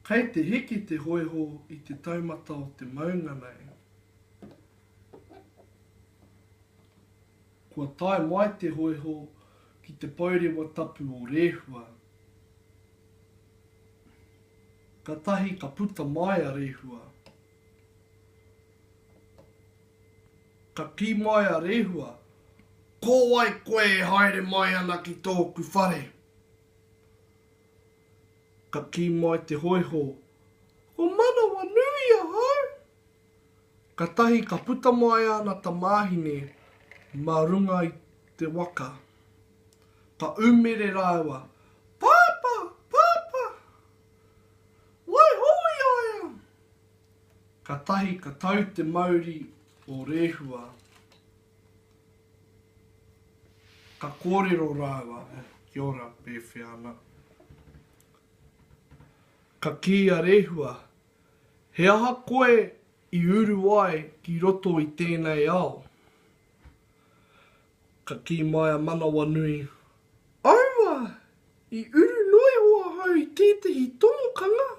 Kei te hiki te hōiho i te taumata o te maunga nei. Kua tae mai te hōiho ki te pourewa tapu o Rehua. Katahi ka puta mai a Rehua. Ka kī mai a Rehua, Ko wai koe e haere mai ana ki tōku whare? Ka kī mai te hōiho, Ko Manawanui ahau! Katahi ka puta mai ana tamāhine mā runga i te waka. Ka umere rāua, Pāpā! Pāpā! Waiho i a ia! Katahi ka tau te mauri o Rehua. Ka kōrero rāua, Kia ora, pēwhea ana? Ka kī a Rehua, He aha koe i uru ai ki roto i tēnei ao? Ka kī mai a Manawanui, Aua! I uru noa iho ahau i tētehi tomokanga.